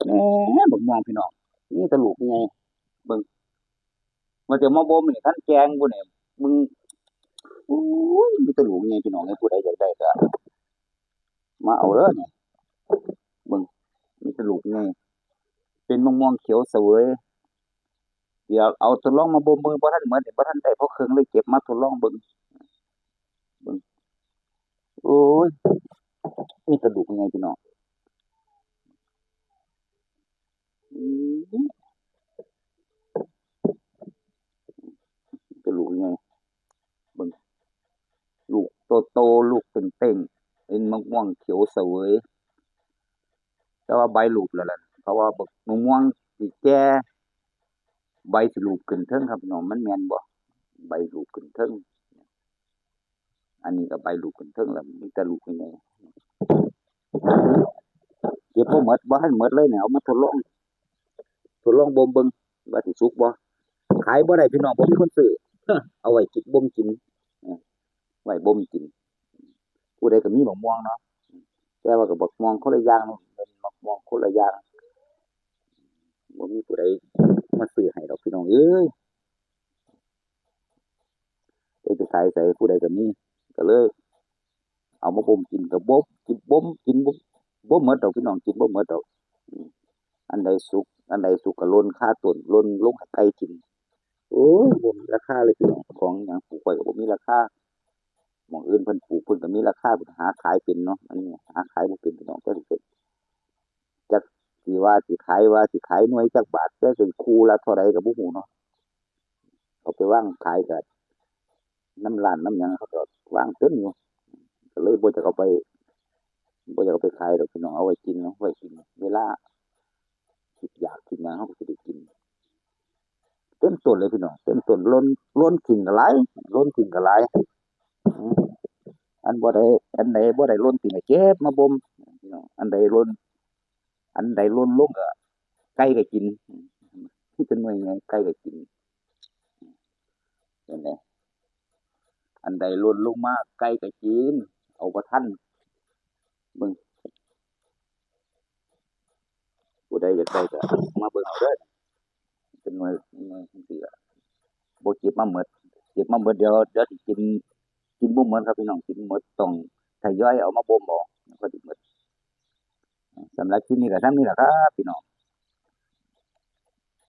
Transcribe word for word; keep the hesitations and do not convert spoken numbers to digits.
แหม บักม่วงพี่น้อง มีแต่ลูกใหญ่ เบิ่ง ว่าจะมาบ่มนี่ คันแกงพุ่นนี่ เบิ่ง โอ้ย มีแต่ลูกใหญ่พี่น้องเอ้ย ผู้ใดอยากได้ก็มาเอาเด้อนี่ เบิ่ง มีแต่ลูกใหญ่ เป็นบักม่วงเขียวเสวย เดี๋ยวเอาทดลองมาบ่มเบิ่ง บ่ทันหมดนี่ บ่ทันได้พอครึ่งเลย เก็บมาทดลองเบิ่ง เบิ่ง โอ้ย มีแต่ลูกใหญ่พี่น้อง อืม มีแต่ลูกใหญ่ เบิ่ง ลูกโตๆ ลูกเต่งๆ เป็นมะม่วงเขียวเสวย แต่ว่าใบหลุบแล้วล่ะ เพราะว่าบักมะม่วงสิแก่ ใบสิหลุบขึ้นเทิงครับพี่น้อง มันแม่นบ่ ใบหลุบขึ้นเทิง อันนี้ก็ใบหลุบขึ้นเทิงแล้ว มีแต่ลูกใหญ่ เก็บบ่หมด บ่ทันหมดเลยเนี่ย เอามาทดลอง ทดลองบ่มเบิ่ง ว่าสิสุกบ่ ขายบ่ได้พี่น้อง บ่มีคนซื้อ เอาไว้กิน บ่มกิน เออ ไว้บ่มกิน ผู้ใดก็มีบักม่วงเนาะ แต่ว่าก็บักม่วงคนละอย่างเนาะ เป็นบักม่วงคนละอย่าง บ่มีผู้ใดมาซื้อให้ดอกพี่น้องเอ้ย เอ้ย ไปขายไสผู้ใดก็มี ก็เลย เอามาบ่มกินก็บ่ กินบ่ม กินบ่ บ่หมดดอกพี่น้อง กินบ่หมดดอก อืม อันใดสุก อันใดสุกก็หล่นคาต้น หล่นลงให้ไก่กิน โอ้ย บ่มีราคาเลยพี่น้อง ของหยังปลูกไว้ก็บ่มีราคา หม่องอื่นเพิ่นปลูกเพิ่นก็มีราคา เพิ่นหาขายเป็นเนาะ อันนี้หาขายบ่เป็นพี่น้อง จักสิเป็น จักสิว่าสิขาย ว่าสิขายหน่วยจักบาท แต่เป็นคู่ละเท่าใดก็บ่ฮู้เนาะ เขาไปวางขายก็นำร้านนำหยังเขาก็วางเต็มอยู่ ก็เลยบ่อยากเอาไป บ่อยากเอาไปขายดอกพี่น้อง เอาไว้กินเนาะ ไว้กิน เวลาคิดอยากคิดหยัง เราก็สิได้กิน เต็มต้นเลยพี่น้อง เต็มต้น หล่น หล่นทิ้งก็หลาย หล่นทิ้งก็หลาย อืม อันบ่ได้ อันใดบ่ได้หล่นทิ้งก็เก็บมาบ่ม พี่น้อง อันใดหล่น อันใดหล่นลงก็ไก่ก็กิน อืม มีแต่หน่วยใหญ่ ไก่ก็กิน เห็นไหม อันใดหล่นลงมา ไก่ก็กิน เอาบ่ทัน เบิ่ง ผู้ใดอยากได้ก็มาเบิ่งเอาเด้อ เป็นหน่วย หน่วยจังซี่ล่ะ บ่เก็บมาหมด เก็บมาหมด เดี๋ยว เดี๋ยวสิกิน กินบ่หมดครับพี่น้อง กินบ่หมด ต้องทยอยเอามาบ่มเอา ก็สิหมด สำหรับคลิปนี้ก็ส่ำนี้ล่ะครับพี่น้อง